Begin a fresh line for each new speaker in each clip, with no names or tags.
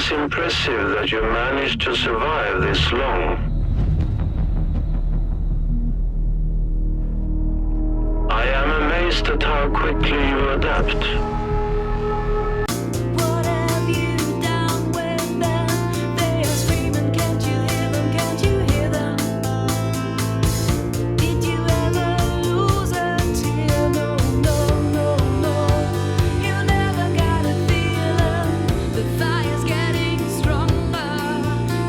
is impressive that you managed to survive this long. I am amazed at how quickly you adapt.
What have you done with them? They are screaming, can't you hear them? Can't you hear them? Did you ever lose a tear? No, no, no, no. You never got a feeling. The fire's getting stronger.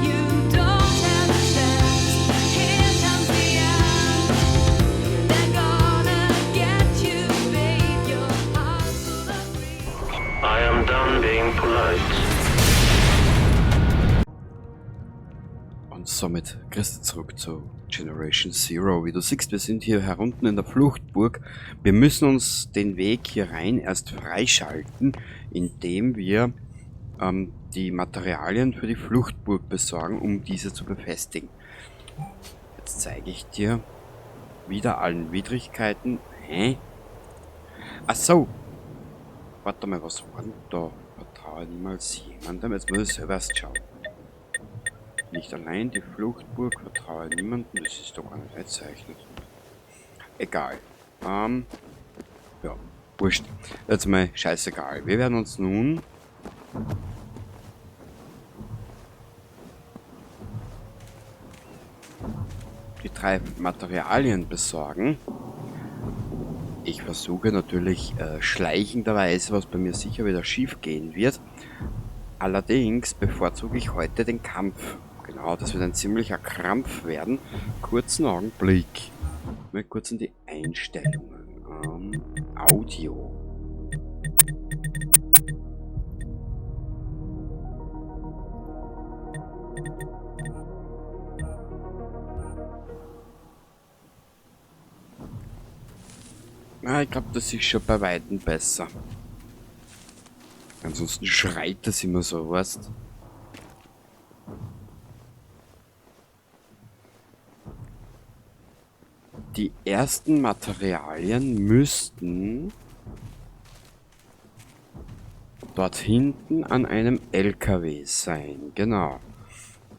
You don't have a chance. Here comes the end. They're gonna get you, babe. Your heart's full of grief.
I am done being polite.
Und somit grüß dich zurück zu Generation Zero. Wie du siehst, wir sind hier herunten in der Fluchtburg. Wir müssen uns den Weg hier rein erst freischalten, indem wir die Materialien für die Fluchtburg besorgen, um diese zu befestigen. Jetzt zeige ich dir wieder allen Widrigkeiten. Hä? Ach so. Warte mal, was war denn da? Vertraue niemals jemandem. Jetzt muss ich selber erst schauen. Nicht allein die Fluchtburg, vertraue niemandem, das ist doch gar nicht eingezeichnet. Egal. Ja, wurscht. Jetzt mal scheißegal. Wir werden uns nun die drei Materialien besorgen. Ich versuche natürlich schleichenderweise, was bei mir sicher wieder schief gehen wird. Allerdings bevorzuge ich heute den Kampf. Genau, das wird ein ziemlicher Krampf werden. Kurzen Augenblick. Mal kurz in die Einstellungen. Audio. Na, ich glaub, das ist schon bei Weitem besser. Ansonsten schreit das immer so, weißt? Die ersten Materialien müssten dort hinten an einem LKW sein. Genau.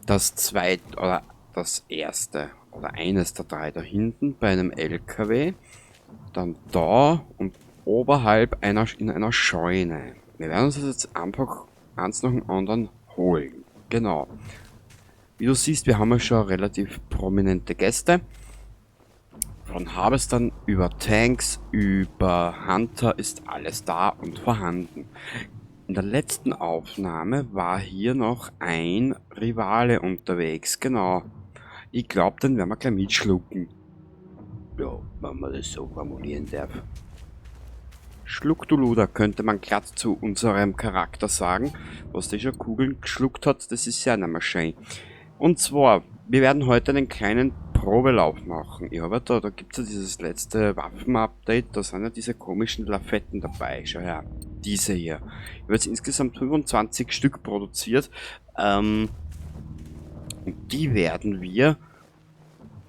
Das zweite oder das erste oder eines der drei da hinten bei einem LKW. Dann da und oberhalb in einer Scheune. Wir werden uns das jetzt einfach eins nach dem anderen holen. Genau. Wie du siehst, wir haben ja schon relativ prominente Gäste. Von Harvestern über Tanks, über Hunter ist alles da und vorhanden. In der letzten Aufnahme war hier noch ein Rivale unterwegs, genau. Ich glaub, den werden wir gleich mitschlucken. Ja, wenn man das so formulieren darf. Schluck du Luder, könnte man glatt zu unserem Charakter sagen. Was der schon Kugeln geschluckt hat, das ist ja nicht mehr schön. Und zwar, wir werden heute einen kleinen Probelauf machen. Ich habe ja da, da gibt's ja dieses letzte Waffen-Update, da sind ja diese komischen Lafetten dabei. Schau her, diese hier. Ich habe jetzt insgesamt 25 Stück produziert. Und die werden wir,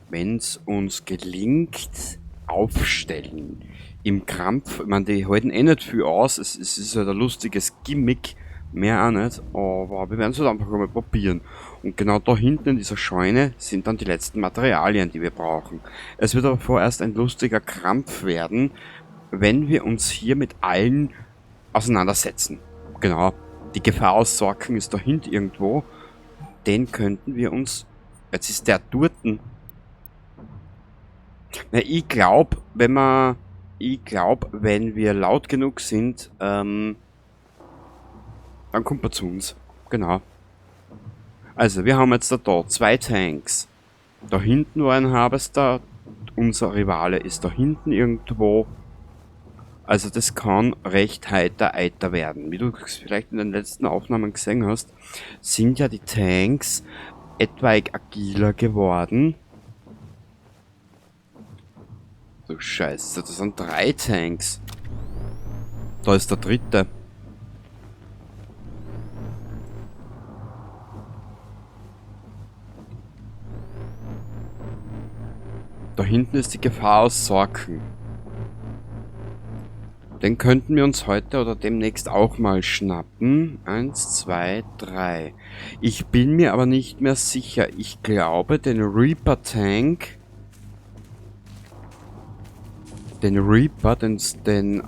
wenn's uns gelingt, aufstellen. Im Krampf, ich meine, die halten eh nicht viel aus, es ist halt ein lustiges Gimmick, mehr auch nicht, aber wir werden's halt einfach einmal probieren. Und genau da hinten in dieser Scheune sind dann die letzten Materialien, die wir brauchen. Es wird aber vorerst ein lustiger Krampf werden, wenn wir uns hier mit allen auseinandersetzen. Genau, die Gefahr aus Sorken ist da hinten irgendwo, den könnten wir uns... Jetzt ist der dorten. Na, ich glaub, wenn wir, ich glaub, wenn wir laut genug sind, dann kommt er zu uns. Genau. Also, wir haben jetzt da zwei Tanks. Da hinten war ein Harvester. Unser Rivale ist da hinten irgendwo. Also, das kann recht heiter eiter werden. Wie du es vielleicht in den letzten Aufnahmen gesehen hast, sind ja die Tanks etwaig agiler geworden. Du Scheiße, das sind 3 Tanks. Da ist der dritte. Da hinten ist die Gefahr aus Sorken. Den könnten wir uns heute oder demnächst auch mal schnappen. 1, 2, 3. Ich bin mir aber nicht mehr sicher. Ich glaube, den Reaper Tank... Den Reaper, den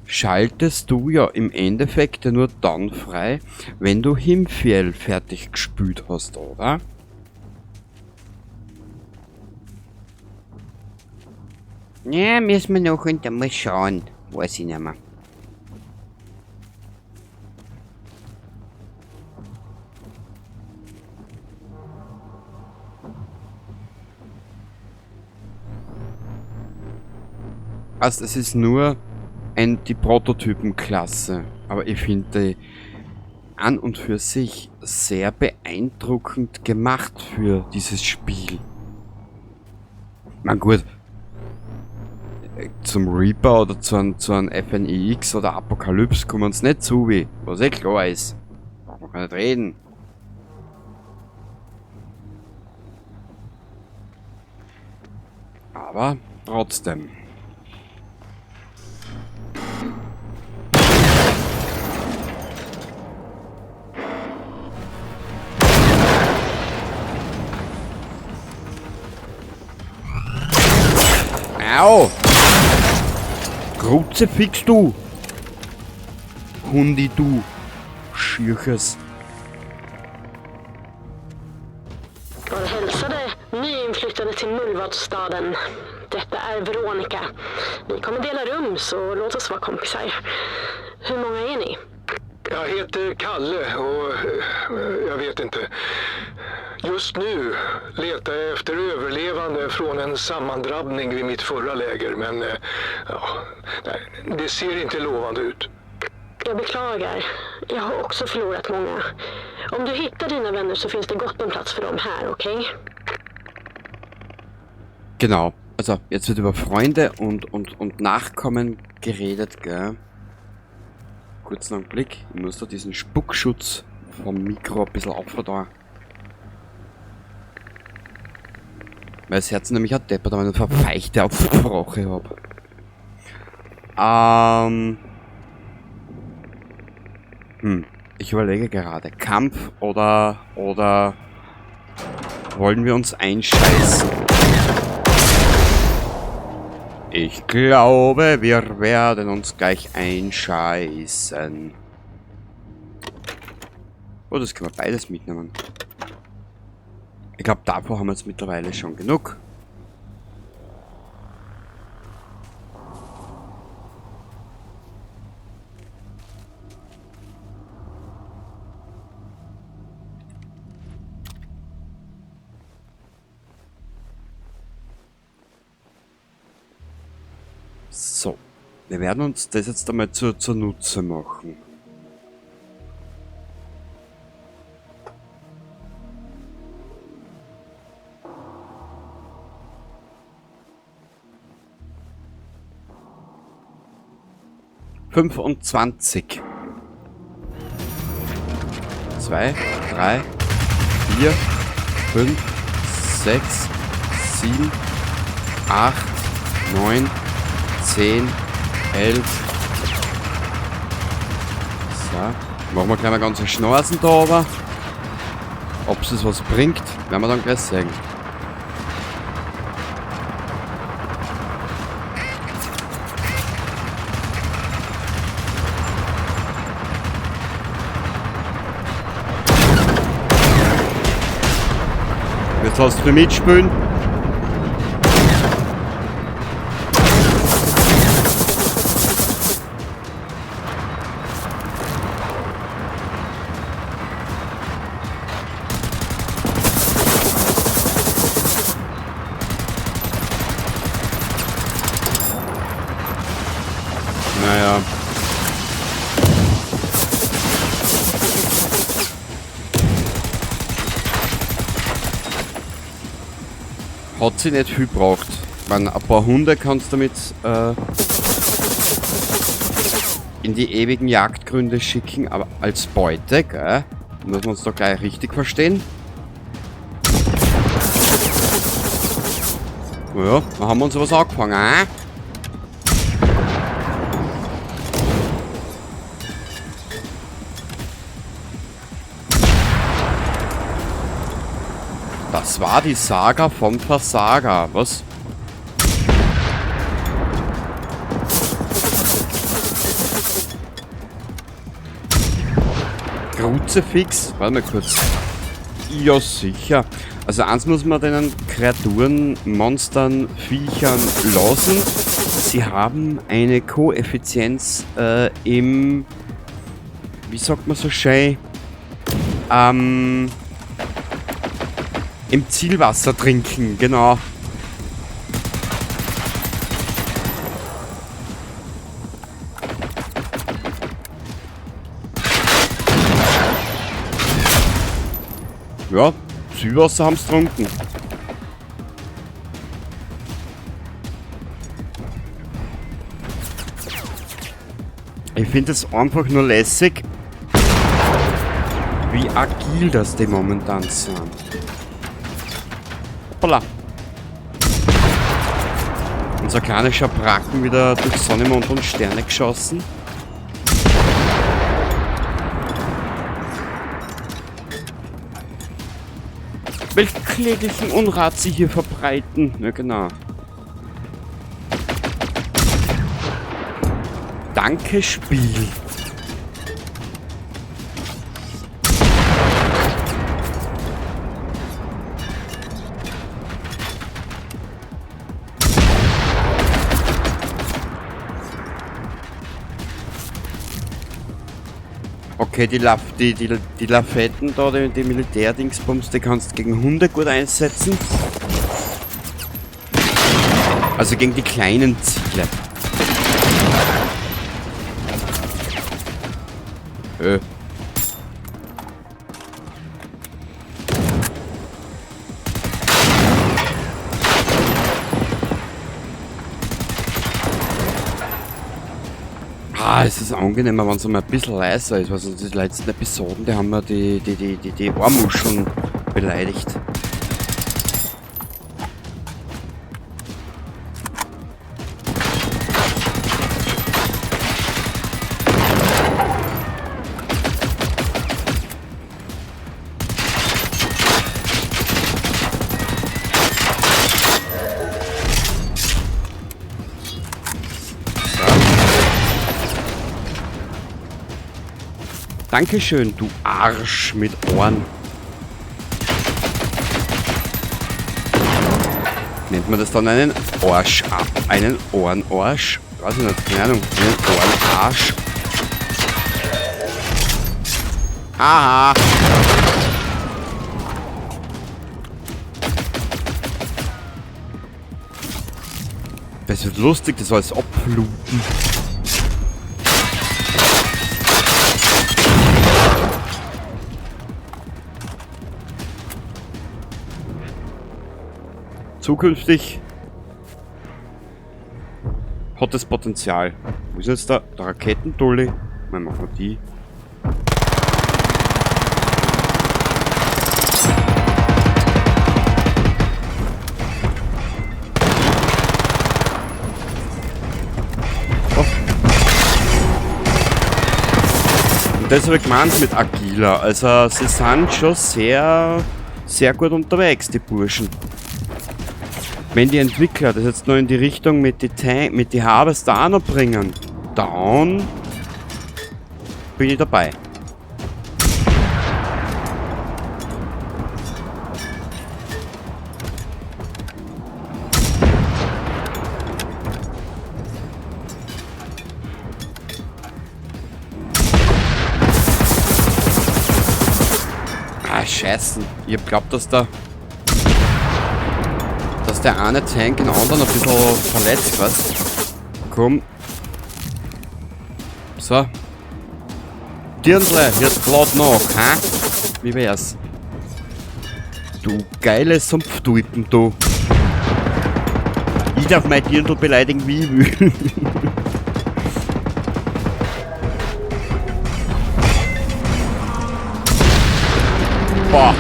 schaltest du ja im Endeffekt ja nur dann frei, wenn du Himfjäll fertig gespült hast, oder? Ja, müssen wir noch und mal schauen. Weiß ich nicht mehr. Also es ist nur die Prototypenklasse, aber ich finde die an und für sich sehr beeindruckend gemacht für dieses Spiel. Man gut, zum Reaper oder zu einem FNIX oder Apokalypse kommen uns nicht zu, wie, was eh klar ist. Braucht man gar nicht reden. Aber trotzdem. Au! Kruzifix, du! Hundi, du! Schürches!
Och hälsade nyinflyttade till Mullvadsstaden. Detta är Veronica. Vi kommer dela rum, så låt oss vara kompisar. Hur många är ni?
Jag heter Kalle och jag vet inte. Just nu letar jag efter överlevande från en sammandrabbning vid mitt förra läger, men ja, nej, det ser inte lovande ut.
Jag beklagar. Jag har också förlorat många. Om du hittar dina vänner så finns det gott om plats för dem här, okej?
Genau. Also, jetzt wird über Freunde und Nachkommen geredet, gell? Kurzen Augenblick. Ich muss da diesen Spuckschutz vom Mikro ein bisschen aufverdauen. Mein Herz nämlich hat deppert, aber eine verfeichte Aufbrache hab. Ich überlege gerade. Kampf oder wollen wir uns einscheißen? Ich glaube, wir werden uns gleich einscheißen. Oh, das können wir beides mitnehmen. Ich glaube, davor haben wir jetzt mittlerweile schon genug. So, wir werden uns das jetzt einmal zur Nutze machen. 25. 2, 3, 4, 5, 6, 7, 8, 9, 10, 11. So, machen wir gleich mal ganze Schnorzen da aber. Ob es was bringt, werden wir dann gleich sehen. Jetzt lass du mitspielen. Naja. Hat sie nicht viel gebraucht. Ich meine, ein paar Hunde kannst du damit in die ewigen Jagdgründe schicken, aber als Beute, gell? Muss man uns doch gleich richtig verstehen. Naja, da haben wir uns was angefangen, äh? Das war die Saga vom Versager. Was? Kruzifix? Warte mal kurz. Ja, sicher. Also eins muss man den Kreaturen, Monstern, Viechern lassen. Sie haben eine Koeffizienz im... Wie sagt man so schön? Im Zielwasser trinken, genau. Ja, Zielwasser haben's getrunken. Ich find es einfach nur lässig, wie agil das die momentan sind. Hoppala. Unser kleiner Schabracken wieder durch Sonne, Mond und Sterne geschossen. Welch kläglichen Unrat sie hier verbreiten. Ja, genau. Danke, Spiel. Okay, die Lafetten da, die Militärdingsbums, die kannst du gegen Hunde gut einsetzen. Also gegen die kleinen Ziele. Ah, es ist angenehmer, wenn's einmal ein bisschen leiser ist, weil sonst die letzten Episoden, die haben mir die Ohrmuscheln beleidigt. Dankeschön, du Arsch mit Ohren. Nennt man das dann einen Arsch ab? Einen Ohrenarsch? Weiß ich nicht, keine Ahnung. Einen Ohrenarsch. Aha! Das wird lustig, das alles abbluten. Zukünftig hat das Potenzial. Wo ist jetzt der Raketendolly? Mal machen wir die. Oh. Und das habe ich gemeint mit agiler. Also sie sind schon sehr, sehr gut unterwegs, die Burschen. Wenn die Entwickler das jetzt noch in die Richtung mit die Tank, mit die Harvester auch noch bringen, dann bin ich dabei. Ah, Scheiße. Ich hab geglaubt, dass da... dass der eine Tank den anderen ein bisschen verletzt, was? Komm. So. Dirndl, jetzt lad nach, hä? Wie wär's? Du geile Sumpftulpen, du. Ich darf mein Dirndl beleidigen, wie ich will. Boah.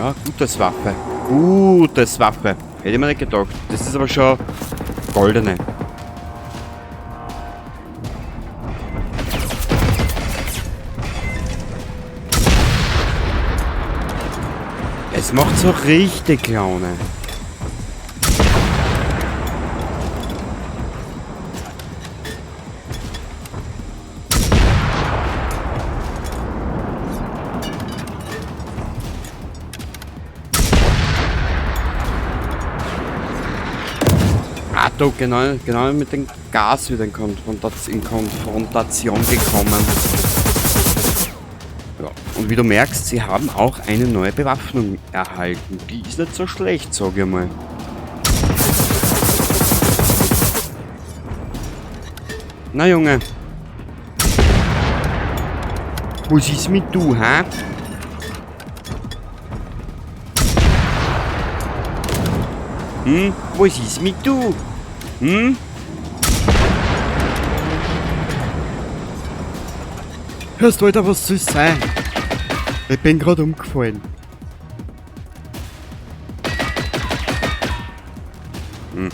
Ja, gutes Waffe. Gutes Waffe. Hätte ich mir nicht gedacht. Das ist aber schon goldene. Es macht so richtig Laune. Ah, da, genau mit dem Gas wieder in Konfrontation gekommen. Ja, und wie du merkst, sie haben auch eine neue Bewaffnung erhalten. Die ist nicht so schlecht, sag ich mal. Na Junge. Was ist mit du, hä? Hm? Was ist mit du? Hm? Hörst du, Alter, was soll's sein? Ich bin grad umgefallen. Hm.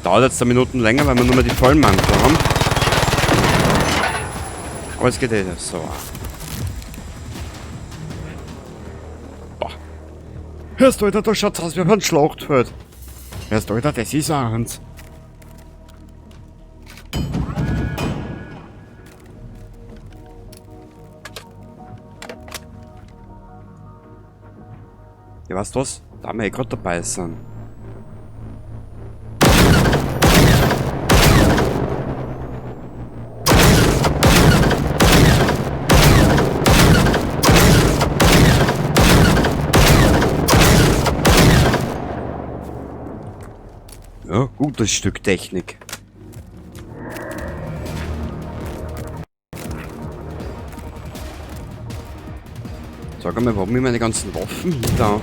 Dauert jetzt 2 Minuten länger, weil wir nur mal die Vollmantel haben. Aber es geht eh so. Boah. Hörst du, Alter, da schaut's aus wie auf einem Schlachtfeld. Hörst du, Alter, das ist eins. Ja, weißt du was? Da wir eh grad dabei sind. Ja, gutes Stück Technik. Sag einmal, warum ich meine ganzen Waffen hier da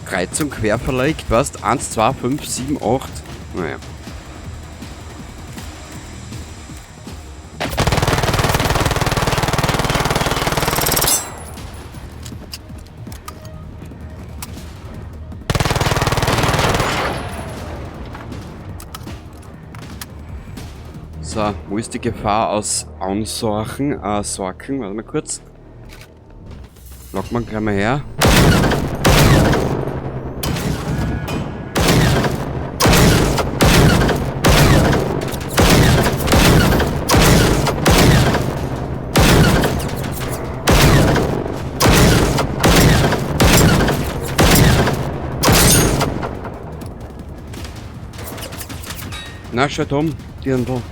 kreuz und quer verlegt, weißt? 1, 2, 5, 7, 8. Naja. So, wo ist die Gefahr aus Ansorchen? Sorken, warte mal kurz. Lock mal gleich mal her. Na, schaut um, Dirndl.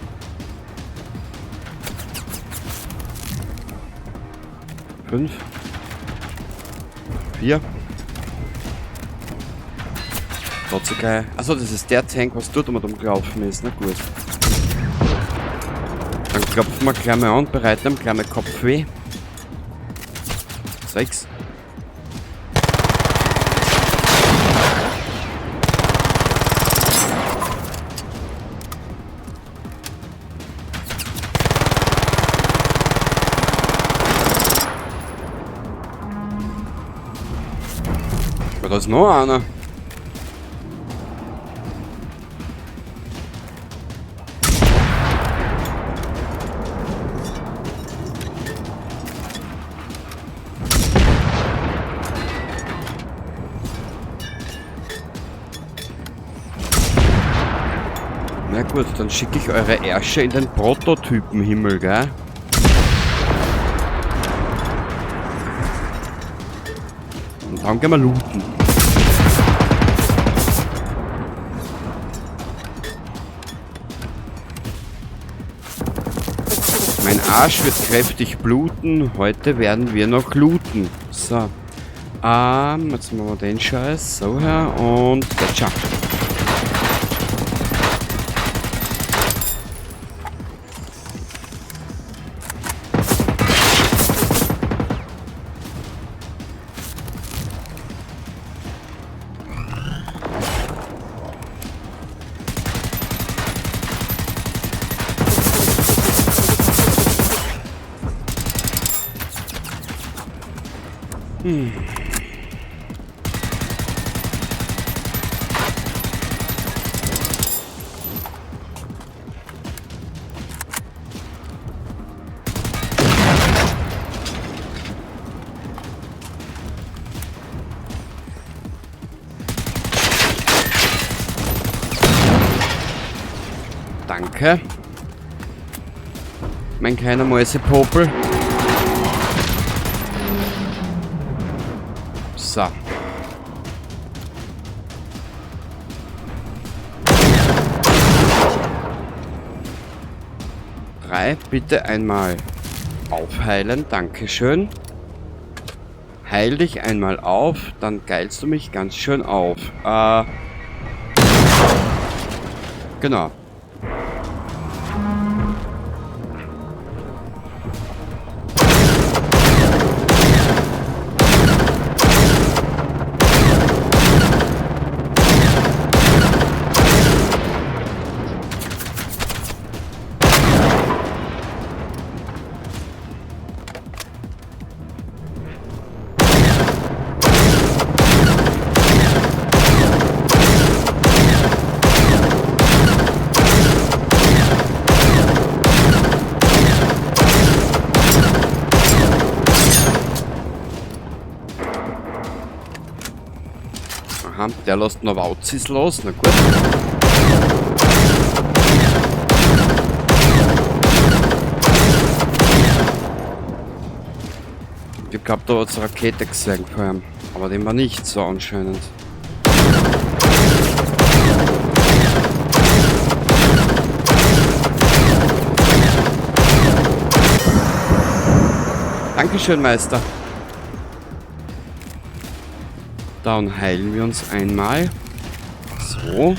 5. 4. Trotzdem geil. Achso, das ist der Tank, was dort umgelaufen ist. Na gut. Dann klopfen wir gleich mal an und bereiten ihm gleich mal Kopfweh. 6. Da ist noch einer. Na gut, dann schicke ich eure Ärsche in den Prototypenhimmel, gell? Und dann gehen wir looten. Mein Arsch wird kräftig bluten. Heute werden wir noch looten. So. Jetzt machen wir den Scheiß. So her und gotcha. Danke. Mein kleiner Mäusepopel. So. Drei, bitte einmal aufheilen. Dankeschön. Heil dich einmal auf, dann geilst du mich ganz schön auf. Genau. Aha, der lässt noch Wauzis los, na gut. Ich glaub, da hat's eine Rakete gesehen vor ihm. Aber dem war nicht so anscheinend. Dankeschön, Meister. Dann heilen wir uns einmal. So.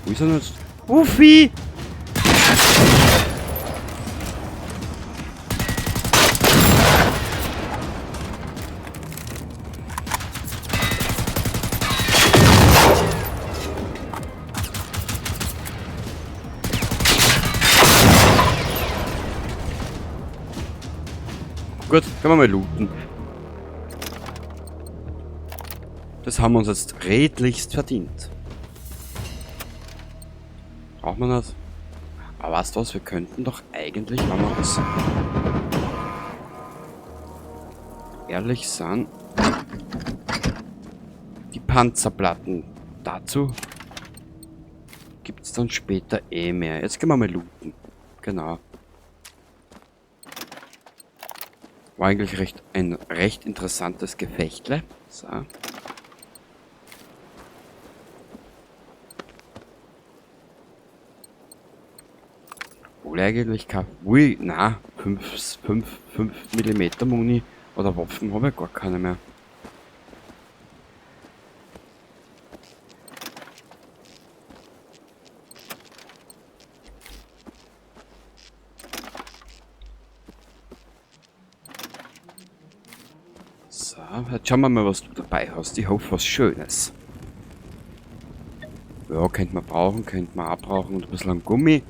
Wo ist er denn jetzt? Uffi! Gut, können wir mal looten. Das haben wir uns jetzt redlichst verdient. Braucht man das? Aber weißt du was, wir könnten doch eigentlich, wenn wir uns ehrlich sind, die Panzerplatten. Dazu gibt's dann später eh mehr. Jetzt gehen wir mal looten. Genau. War eigentlich ein recht interessantes Gefechtle. So. Obwohl eigentlich kein... Ui, na, 5 Millimeter Muni oder Waffen habe ich gar keine mehr. So, jetzt schauen wir mal, was du dabei hast. Ich hoffe, was Schönes. Ja, könnte man brauchen, könnte man auch brauchen. Und ein bisschen an Gummi.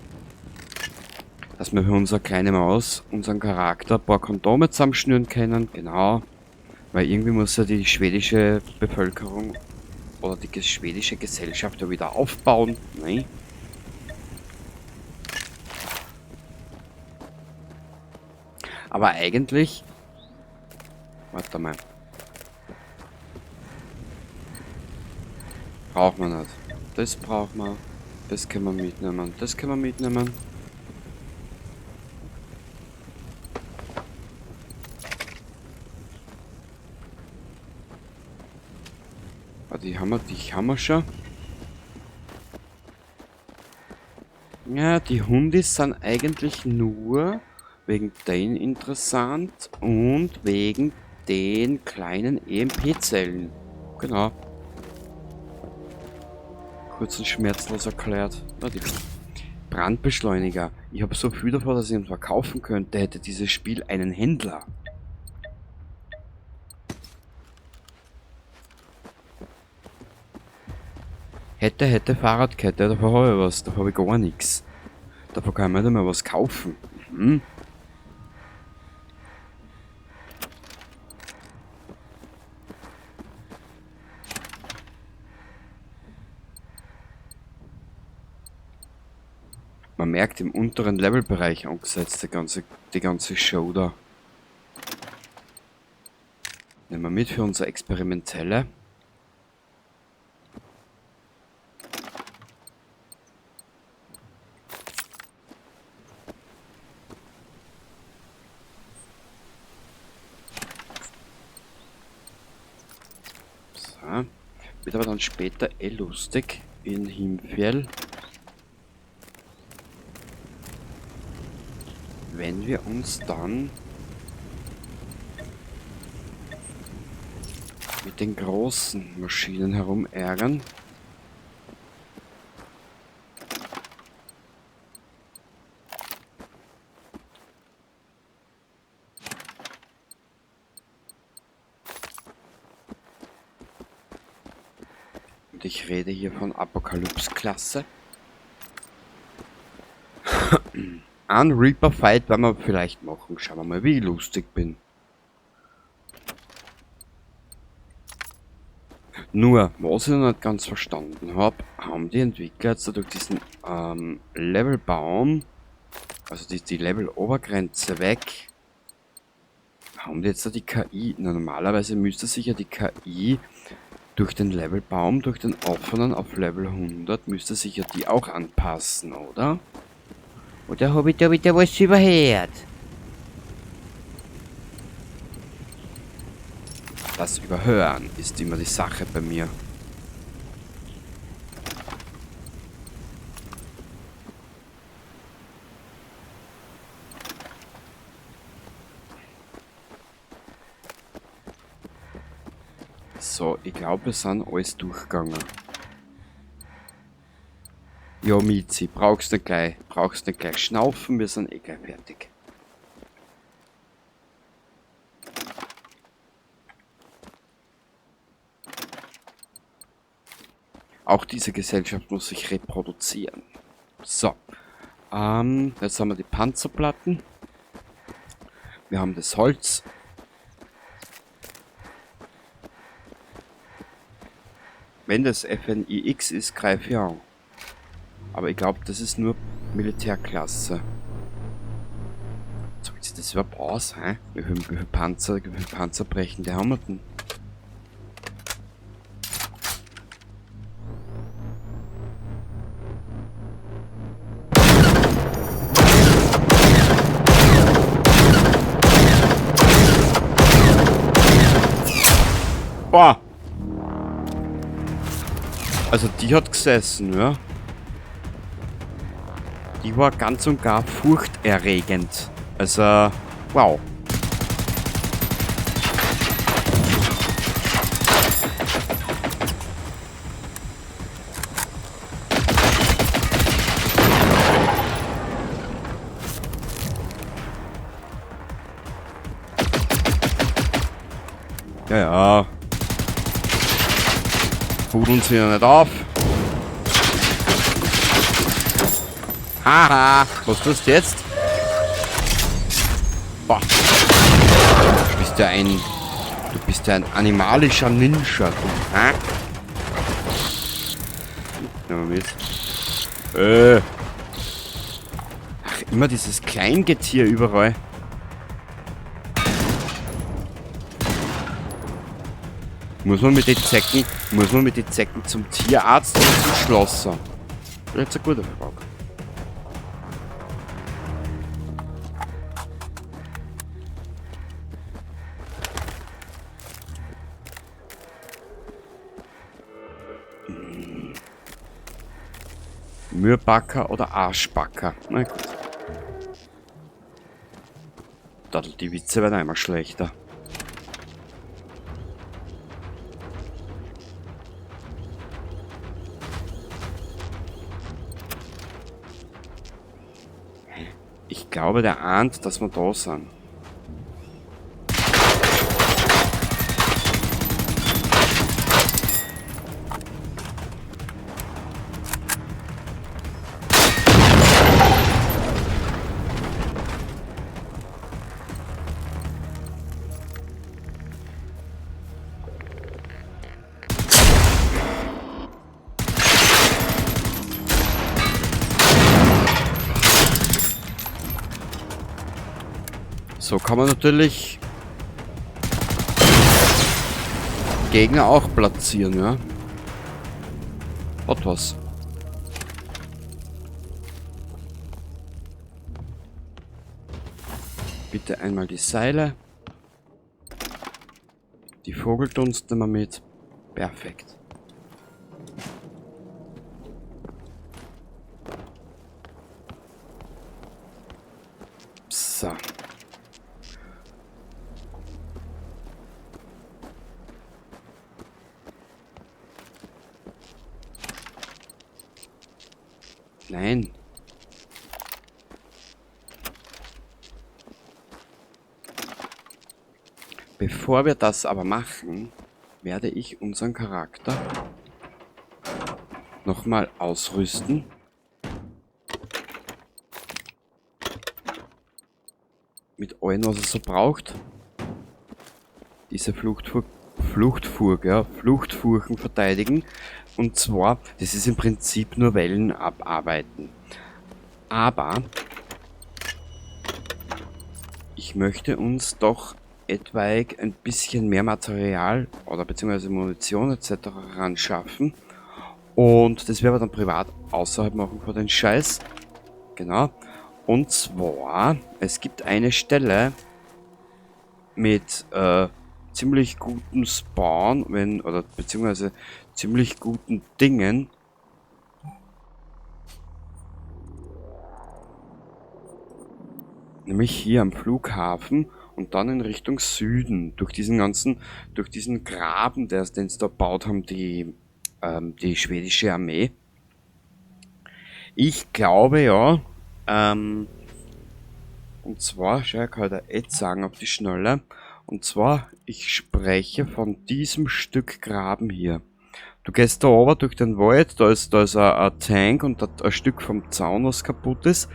Dass wir für unsere kleine Maus, unseren Charakter, ein paar Kondome zusammenschnüren können. Genau. Weil irgendwie muss ja die schwedische Bevölkerung oder die schwedische Gesellschaft ja wieder aufbauen. Ne? Aber eigentlich... Warte mal. Braucht man nicht. Das braucht man. Das können wir mitnehmen. Das können wir mitnehmen. Ah, die haben wir schon. Ja, die Hundis sind eigentlich nur wegen denen interessant und wegen den kleinen E M P-Zellen. Genau. Kurz und schmerzlos erklärt. Na, die Brandbeschleuniger. Ich hab so viel davor, dass ich ihn verkaufen könnte, hätte dieses Spiel einen Händler. Hätte, hätte Fahrradkette, davor hab ich was, davor hab ich gar nix. Davor kann man nicht mehr was kaufen. Man merkt, im unteren Levelbereich angesetzt, die ganze Show da. Nehmen wir mit für unsere Experimentelle. So. Wird aber dann später eh lustig in Himfjäll. Wenn wir uns dann mit den großen Maschinen herumärgern. Und ich rede hier von Apokalypse-Klasse. Ein Reaper-Fight werden wir vielleicht machen. Schauen wir mal, wie ich lustig bin. Nur, was ich noch nicht ganz verstanden hab, haben die Entwickler jetzt durch diesen Levelbaum, also die Level-Obergrenze weg, haben die jetzt da die KI, na, normalerweise müsste sich ja die KI durch den Levelbaum, durch den offenen auf Level 100, müsste sich ja die auch anpassen, oder? Oder hab ich da wieder was überhört? Das Überhören ist immer die Sache bei mir. So, ich glaub, wir sind alles durchgegangen. Ja, Mizi, brauchst nicht gleich schnaufen, wir sind eh gleich fertig. Auch diese Gesellschaft muss sich reproduzieren. So. Jetzt haben wir die Panzerplatten. Wir haben das Holz. Wenn das FNIX ist, greife ich an. Aber ich glaub, das ist nur Militärklasse. So, wie sieht das überhaupt aus, hä? Wie viel Panzer brechen die haben wir denn? Boah! Also die hat gesessen, ja. Die war ganz und gar furchterregend. Also, wow. Ja, ja. Pudeln sie ja nicht auf. Haha, was tust du jetzt? Boah. Du bist ja ein... Du bist ja ein animalischer Ninja, du. Hä? Nehmen wir mit. Ach, immer dieses Kleingetier überall. Muss man mit den Zecken, muss man mit den Zecken zum Tierarzt oder zum Schlosser? Das ist jetzt eine gute Frage. Mürbacker oder Arschbacker? Na gut. Die Witze werden immer schlechter. Ich glaube, der ahnt, dass wir da sind. So kann man natürlich Gegner auch platzieren, ja. Hat was. Bitte einmal die Seile. Die Vogeldunst nehmen wir mit. Perfekt. So. Nein. Bevor wir das aber machen, werde ich unseren Charakter nochmal ausrüsten. Mit allem, was er so braucht. Diese Fluchtfurchen verteidigen. Und zwar, das ist im Prinzip nur Wellen abarbeiten. Aber ich möchte uns doch etwaig ein bisschen mehr Material oder beziehungsweise Munition et cetera ran schaffen. Und das werden wir dann privat außerhalb machen von den Scheiß. Genau. Und zwar, es gibt eine Stelle mit ziemlich guten Spawn, wenn, oder beziehungsweise ziemlich guten Dingen. Nämlich hier am Flughafen und dann in Richtung Süden, durch diesen ganzen, durch diesen Graben, den sie da gebaut haben, die schwedische Armee. Ich glaube ja, und zwar, schau, ich kann da jetzt sagen auf die Schnelle, und zwar, ich spreche von diesem Stück Graben hier. Du gehst da runter durch den Wald, da ist ein Tank und ein Stück vom Zaun, was kaputt ist.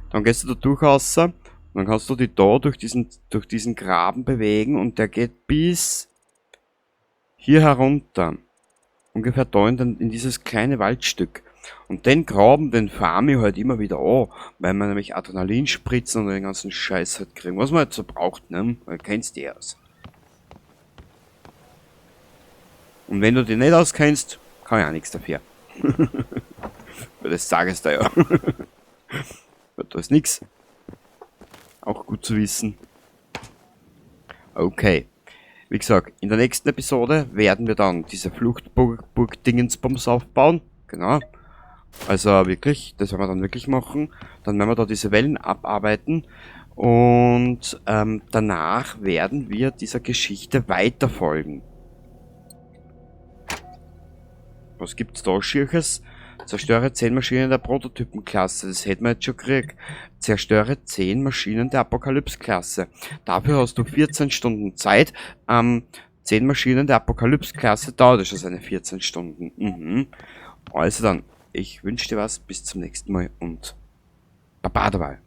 Dann gehst du da durch raus, und dann kannst du dich da durch diesen Graben bewegen und der geht bis hier herunter. Ungefähr da in dieses kleine Waldstück. Und den Graben, den farm ich halt immer wieder an, weil man nämlich Adrenalinspritzen und den ganzen Scheiß halt kriegen. Was man halt so braucht, ne? Weil du kennst dich aus. Und wenn du dich nicht auskennst, kann ich auch nichts dafür. Weil das sag ich dir ja. Weil da ist nix. Auch gut zu wissen. Okay. Wie gesagt, in der nächsten Episode werden wir dann diese Fluchtburg-Dingensbums aufbauen. Genau. Also wirklich, das werden wir dann wirklich machen. Dann werden wir da diese Wellen abarbeiten. Und danach werden wir dieser Geschichte weiterfolgen. Was gibt's da Schierches? Zerstöre 10 Maschinen der Prototypenklasse. Das hätten wir jetzt schon gekriegt. Zerstöre 10 Maschinen der Apokalypse-Klasse. Dafür hast du 14 Stunden Zeit. 10 Maschinen der Apokalypse-Klasse dauert schon seine 14 Stunden. Also dann, ich wünsche dir was. Bis zum nächsten Mal und Baba dabei.